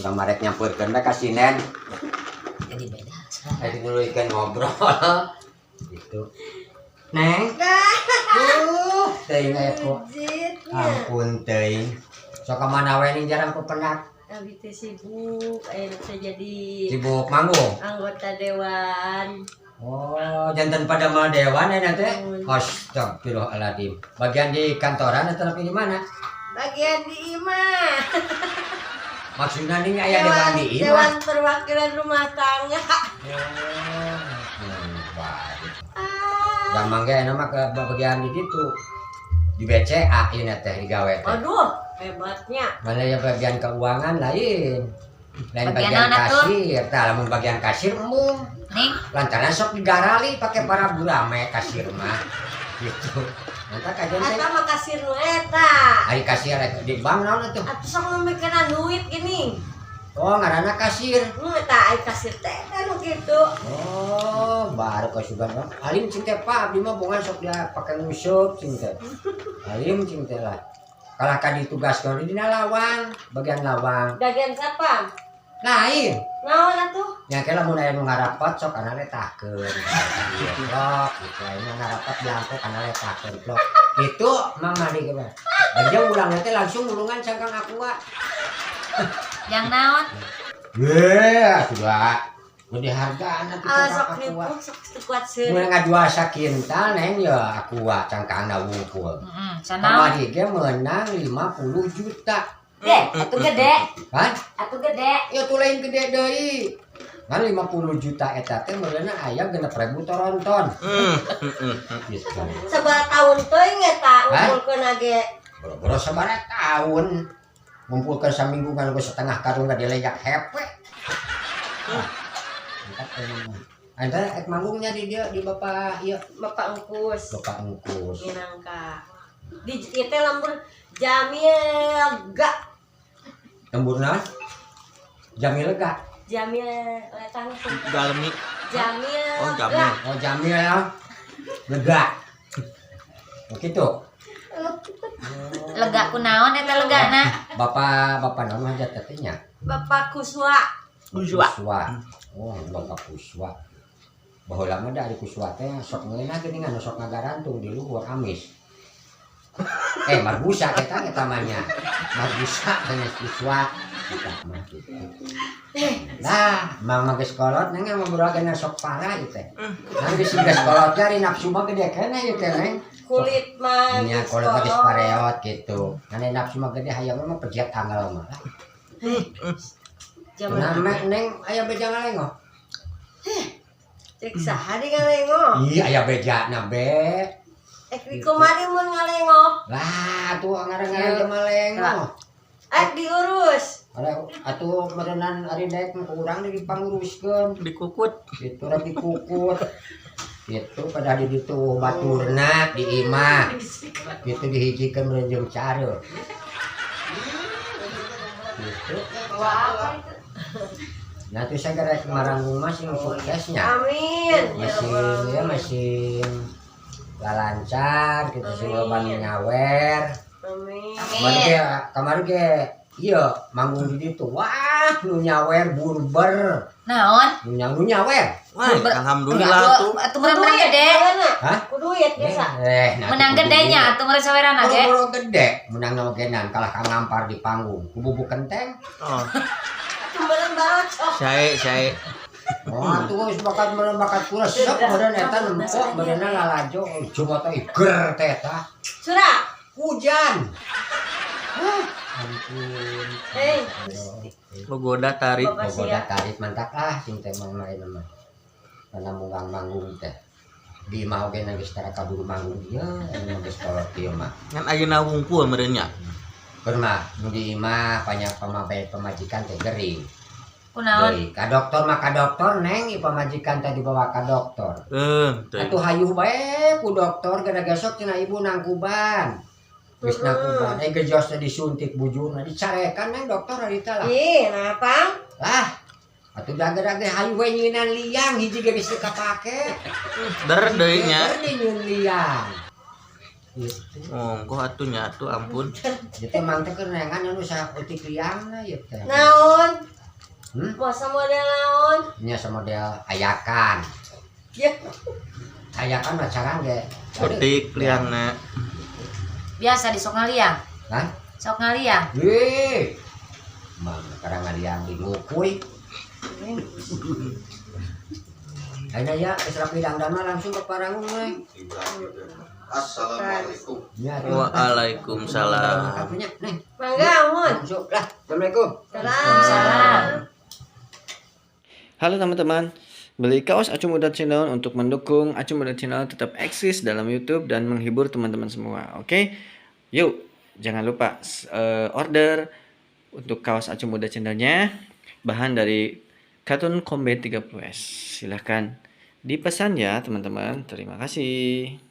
Urang marek nyampeurkeun we ka sinden. Jadi beda. Rek nuluykeun ngobrol. Gitu. Neng. Teuing aya ku. Ampun teuing. Sok ka mana we nih, jarang pependak? Abi teh sibuk, ayeuna teh jadi Sibuk manggung. Anggota dewan. Oh, janten pada mah dewan ya nanti. Astagfirullahaladzim. Bagian di kantoran atau di mana? Bagian di imah. Maksudnya ini aya dewan di imah. Dewan Perwakilan Rumah Tangga. Oh, baik. Ah. Gampang ge mah ke bagian di ditu. Di BCA ini teh digawe teh. Aduh, hebatnya. Mana ya, bagian keuangan lain. Lain Bagian bagian naon atuh? Kasir. Tah, lamun bagian kasir embung. Ning, Lantaran sok digarali pakai para burame kasir mah. Gitu. Nanti kajian teh Eta mah kasir nu eta. Ari kasir rek di bank naon atuh? Atuh sok mikiran duit gini. Oh, ngaranna kasir. Nu eta ai kasir teh kan nu kitu. Oh, baru kasugan mah. Alim cing teh, Pak, abdi mah bongan sok dia pakai nguseup cing teh. Alim cing teh lah. Kalah ka ditugaskeun di dina lawang, bagian lawang. Bagian siapa? Lain. Naon atuh? Nya ke lamun aya nu ngarapat sok kana letakeun. Ieu plok gitu, aya nu ngarapat blangko kana letakeun plok. Gitu Mang Madi ge mah. Aja ulang teh langsung ulungan cangkang aqua. Yang naon? Ye, sudah. Gede hargaan atuh Ah, cangkang sok aqua. nipu, sok teu kuat seuri. Mun ngajual sakintal, Neng, ya aqua cangkangna wungkul. Heeh, sanaon? Kamari ge menang 50 juta. Deh, atuh gede. Kan? Atuh gede. Ya tuh lain gede deui. Kan 50 juta eta teh meureunna aya 6.000 toronton. Gitu. Sabaraha tahun teuing eta Hah? ngumpulkeun ge? Boro-boro sabaraha tahun. Ngumpulkeun saminggu kan geus setengah karung gak dileyak hepe. Ah, mantap emang. Anda ek manggungnya di dia di Bapak ieu? Bapak Engkus. Bapak Engkus. Minangka. Di ieu teh lembur Jamil ga. Lembur naon? Jamil lega. Jamil letang. Galmi. Jamil. Oh, Jamil. Ga. Oh, Jamil ya. Lega. Oh gitu. Lega kunaon eta legana? Bapak bapak nama aja tetehnya. Bapak Kuswa. Kuswa. Kuswa. Oh, Bapak Kuswa. Baheula mah da ari Kuswa teh sok ngeunah geuningan, sok ngagarantung di luhur amis. Eh, Marbusa eta eta mah nya. Marbusa sanes Kuswa. Eta mah gitu. Nah, mang mah geus kolot, Neng, ngobrol ge sok parah ieu teh. Nang geus geus kolot ge ari nafsu mah gede keneh ieu teh, Neng. Kulit mah Nya geus kolot mah geus kolot. Pareot gitu. Ngan nafsu mah gede, hayang mah pejiat tanggal mah. Zaman Nah, Neng aya beja ngalengoh? Cek saha di ngalengo? Ih, aya beja na be. Eh, di kumari mun ngalengo? Lah, tuh ngaran-ngaran teh malengoh. Eh, diurus. Ada atuh meureunan ari daek mah ku urang dipanguruskeun. Dikukut. Gitu rek dikukut. Gitu pada di ditu baturna di imah. Gitu dihijikeun meureun jeung care. Gitu. Bawa apa itu? Nah, tuh saya rek maranggung mah sing suksesnya. Amin. Ya Masih Allah. ya masih lancar gitu, sing loba nu Amin. nyawer. Amin. Kamari ge, kamari ge iya manggung di ditu. Wah, nu nyawer burber. Naon? Nu nyawer. Wah, alhamdulillah tuh. Atuh menang menang gede. Hah? Ku duit biasa. Eh, nah, Menang kudu gedenya duit. atuh meureun sawerana ge. Boro-boro gede, menang ogenan kalah ka ngampar di panggung. Ku bubuk kenteng. Oh, Cumbelan barocok. saya. Oh, atuh geus bakat meureun bakat kuresep meureun eta nempo meureunna lalajo cuma teh ger teh eta. Surah. Hujan. Hah, ampun. Eh, Goda tarik. Bapak Bogoda sia. Tarik mantap lah sing teh mang main mah. Karena munggang manggung teh. Di imah oge geus tara kaburu manggung ieu, anu geus kolot ieu mah. Ngan ayeuna wungkul meureun nya. Keur mah nu di imah banyak pamabai pamajikan teh gering. Kunaon? Deui ka dokter mah ka dokter, Neng, ieu pamajikan teh dibawa ka dokter. Eh, teu. Atuh hayuh bae ku dokter gada gesok cenah ibu nangkuban. Geus nangkuban, eh gejos teh disuntik bujurna dicarekan, Neng, dokter harita lah. Ih, napa? Lah, atuh daga-daga hayu we nyieunan liang hiji ge geus teu kapake. Der deui nya. Der deui nyieun liang. Gitu. Ongkoh atuh nya atuh, ampun. Jadi mang teh keur neangan anu saeutik liangna ieu teh. Naon? Hmm? Masa model naon? Nya model ayakan. Ya. Ayakan mah carang ge. Eutik liangna. Biasa di sok ngaliang. Hah? Sok ngaliang. Wih. Mang karang ngaliang di ngukuy. Ayeuna ya geus rapi dangdan mah langsung ke Parangung we. Assalamualaikum. Ya, tuh. Waalaikumsalam. Atunya, neng. Mangga amun. Langsung lah. Assalamualaikum. Salam. Halo teman-teman, beli kaos Acu Muda Channel untuk mendukung Acu Muda Channel tetap eksis dalam YouTube dan menghibur teman-teman semua. Oke, yuk jangan lupa order untuk kaos Acu Muda Channelnya, bahan dari Katun Combat 30S. Silahkan dipesan ya teman-teman. Terima kasih.